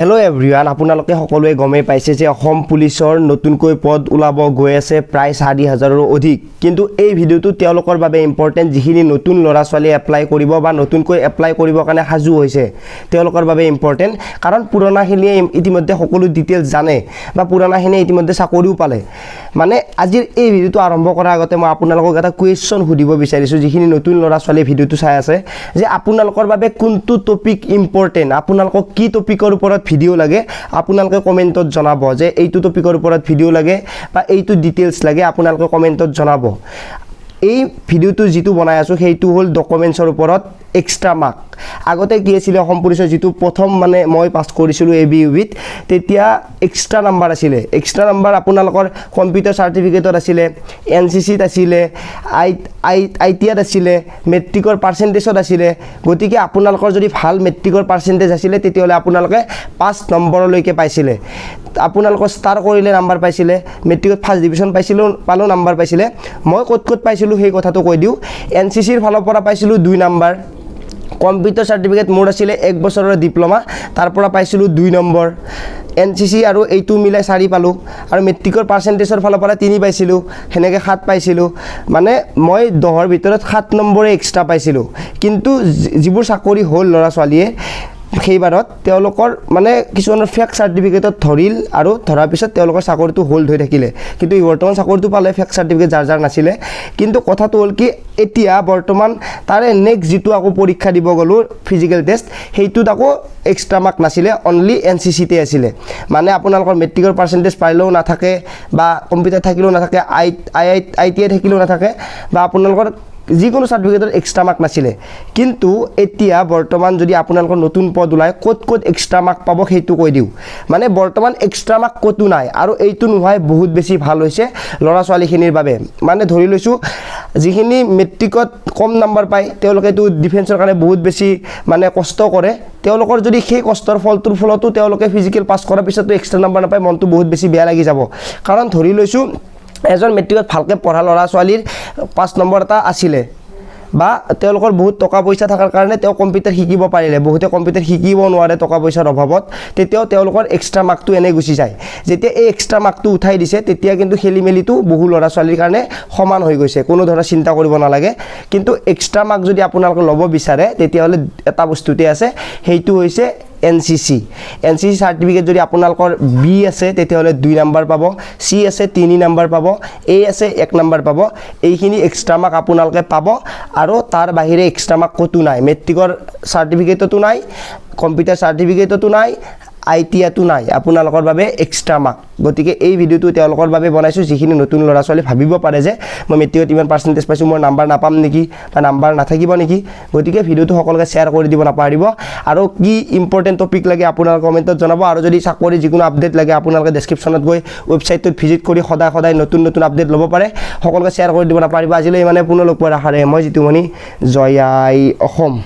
Hello' everyone, আপোনালোকে সকলোৱে গমেই পাইছে যে অসম পুলিচৰ নতুনকৈ পদ ওলাব গৈ আছে প্ৰায় 4000ৰো অধিক। কিন্তু এই ভিডিঅ'টো তেওঁলোকৰ বাবে ইম্পৰ্টেণ্ট, যিখিনি নতুন ল'ৰা ছোৱালীয়ে এপ্লাই কৰিব বা নতুনকৈ এপ্লাই কৰিবৰ কাৰণে সাজু হৈছে, তেওঁলোকৰ বাবে ইম্পৰ্টেণ্ট। কাৰণ পুৰণাখিনিয়ে ইতিমধ্যে সকলো ডিটেইলছ জানে বা পুৰণাখিনিয়ে ইতিমধ্যে চাকৰিও পালে। মানে আজিৰ এই ভিডিঅ'টো আৰম্ভ কৰাৰ আগতে মই আপোনালোকক এটা কুৱেশ্যন সুধিব বিচাৰিছোঁ, যিখিনি নতুন ল'ৰা ছোৱালীয়ে ভিডিঅ'টো চাই আছে, যে আপোনালোকৰ বাবে কোনটো টপিক ইম্পৰ্টেণ্ট, আপোনালোকক কি টপিকৰ ওপৰত ভিডিঅ' লাগে, আপোনালোকে কমেণ্টত জনাব যে এইটো টপিকৰ ওপৰত ভিডিঅ' লাগে বা এইটো ডিটেইলছ লাগে, আপোনালোকে কমেণ্টত জনাব। এই ভিডিঅ'টো যিটো বনাই আছোঁ, সেইটো হ'ল ডকুমেণ্টছৰ ওপৰত এক্সট্ৰা মাৰ্ক। আগতে কি আছিলে, অসম পুলিচৰ যিটো প্ৰথম মানে মই পাছ কৰিছিলোঁ এ বি ইউ বিত, তেতিয়া এক্সট্ৰা নাম্বাৰ আছিলে। এক্সট্ৰা নাম্বাৰ আপোনালোকৰ কম্পিউটাৰ চাৰ্টিফিকেটত আছিলে, এনচিচিত আছিলে, I I I T আইত আছিলে, মেট্ৰিকৰ পাৰ্চেণ্টেজত আছিলে। গতিকে আপোনালোকৰ যদি ভাল মেট্ৰিকৰ পাৰ্চেণ্টেজ আছিলে, তেতিয়াহ'লে আপোনালোকে 5 নম্বৰলৈকে পাইছিলে। আপোনালোকৰ ষ্টাৰ কৰিলে নাম্বাৰ পাইছিলে, মেট্ৰিকত ফাৰ্ষ্ট ডিভিশ্যন পাইছিলোঁ পালেও নাম্বাৰ পাইছিলে। মই ক'ত ক'ত পাইছিলোঁ, সেই কথাটো কৈ দিওঁ। এনচিচিৰ ফালৰ পৰা পাইছিলোঁ 2 নাম্বাৰ। কম্পিউটাৰ চাৰ্টিফিকেট মোৰ আছিলে এক বছৰৰ ডিপ্ল'মা, তাৰ পৰা পাইছিলোঁ 2 নম্বৰ। এনচিচি আৰু এইটো মিলাই 4 পালোঁ আৰু মেট্ৰিকৰ পাৰ্চেণ্টেজৰ ফালৰ পৰা 3 পাইছিলোঁ, সেনেকৈ 7 পাইছিলোঁ। মানে মই 10ৰ ভিতৰত 7 নম্বৰে এক্সট্ৰা পাইছিলোঁ। কিন্তু যিবোৰ চাকৰি হ'ল ল'ৰা ছোৱালীয়ে সেইবাৰত, তেওঁলোকৰ মানে কিছুমানৰ ফেক চাৰ্টিফিকেটত ধৰিল আৰু ধৰাৰ পিছত তেওঁলোকৰ চাকৰিটো হোল্ড হৈ থাকিলে। কিন্তু বৰ্তমান চাকৰিটো পালে, ফেক চাৰ্টিফিকেট যাৰ যাৰ নাছিলে। কিন্তু কথাটো হ'ল কি, এতিয়া বৰ্তমান তাৰে নেক্সট যিটো আকৌ পৰীক্ষা দিব গ'লোঁ, ফিজিকেল টেষ্ট, সেইটোত আকৌ এক্সট্ৰা মাৰ্ক নাছিলে, অনলি এনচিচিতে আছিলে। মানে আপোনালোকৰ মেট্ৰিকৰ পাৰ্চেণ্টেজ পাৰিলেও নাথাকে বা কম্পিউটাৰ থাকিলেও নাথাকে, I I I I T I থাকিলেও নাথাকে বা আপোনালোকৰ যিকোনো চাৰ্টিফিকেটত এক্সট্ৰা মাৰ্ক নাছিলে। কিন্তু এতিয়া বৰ্তমান যদি আপোনালোকৰ নতুন পদ ওলায়, ক'ত ক'ত এক্সট্ৰা মাৰ্ক পাব, সেইটো কৈ দিওঁ। মানে বৰ্তমান এক্সট্ৰা মাৰ্ক ক'তো নাই আৰু এইটো নোহোৱাই বহুত বেছি ভাল হৈছে ল'ৰা ছোৱালীখিনিৰ বাবে। মানে ধৰি লৈছোঁ, যিখিনি মেট্ৰিকত কম নাম্বাৰ পায়, তেওঁলোকেতো ডিফেন্সৰ কাৰণে বহুত বেছি মানে কষ্ট কৰে। তেওঁলোকৰ যদি সেই কষ্টৰ ফলটোৰ ফলতো তেওঁলোকে ফিজিকেল পাছ কৰাৰ পিছতো এক্সট্ৰা নাম্বাৰ নাপায়, মনটো বহুত বেছি বেয়া লাগি যাব। কাৰণ ধৰি লৈছোঁ, এজন মেট্ৰিকত ভালকৈ পঢ়া ল'ৰা ছোৱালীৰ 5 নম্বৰ এটা আছিলে বা তেওঁলোকৰ বহুত টকা পইচা থকাৰ কাৰণে তেওঁ কম্পিউটাৰ শিকিব পাৰিলে। বহুতে কম্পিউটাৰ শিকিব নোৱাৰে টকা পইচাৰ অভাৱত, তেতিয়াও তেওঁলোকৰ এক্সট্ৰা মাৰ্কটো এনেই গুচি যায়। যেতিয়া এই এক্সট্ৰা মাৰ্কটো উঠাই দিছে, তেতিয়া কিন্তু খেলি মেলিটো বহু ল'ৰা ছোৱালীৰ কাৰণে সমান হৈ গৈছে, কোনো ধৰণৰ চিন্তা কৰিব নালাগে। কিন্তু এক্সট্ৰা মাৰ্ক যদি আপোনালোকে ল'ব বিচাৰে, তেতিয়াহ'লে এটা বস্তুতে আছে, সেইটো হৈছে এনচিচি। এনচিচি চাৰ্টিফিকেট যদি আপোনালোকৰ বি আছে, তেতিয়াহ'লে 2 নাম্বাৰ পাব, চি আছে 3 নাম্বাৰ পাব, এ আছে 1 নাম্বাৰ পাব। এইখিনি এক্সট্ৰা মাৰ্ক আপোনালোকে পাব আৰু তাৰ বাহিৰে এক্সট্ৰা মাৰ্ক ক'তো নাই। মেট্ৰিকৰ চাৰ্টিফিকেটতো নাই, কম্পিউটাৰ চাৰ্টিফিকেটতো নাই, I T আইতো নাই আপোনালোকৰ বাবে এক্সট্ৰা মাৰ্ক। গতিকে এই ভিডিঅ'টো তেওঁলোকৰ বাবে বনাইছোঁ, যিখিনি নতুন ল'ৰা ছোৱালী ভাবিব পাৰে যে মই মেট্ৰিকত ইমান পাৰ্চেণ্টেজ পাইছোঁ, মই নাম্বাৰ নাপাম নেকি বা নাম্বাৰ নাথাকিব নেকি। গতিকে ভিডিঅ'টো সকলোকে শ্বেয়াৰ কৰি দিব নাপাহৰিব আৰু কি ইম্পৰ্টেণ্ট টপিক লাগে, আপোনালোকে কমেণ্টত জনাব। আৰু যদি চাকৰি যিকোনো আপডেট লাগে, আপোনালোকে ডেছক্ৰিপশ্যনত গৈ ৱেবছাইটটোত ভিজিট কৰি সদায় সদায় নতুন নতুন আপডেট ল'ব পাৰে। সকলোকে শ্বেয়াৰ কৰি দিব নাপাহৰিব। আজিলৈ ইমানে। পুনৰ লগ পোৱাৰ আশাৰে মই জিতুমণি। জয় আই অসম।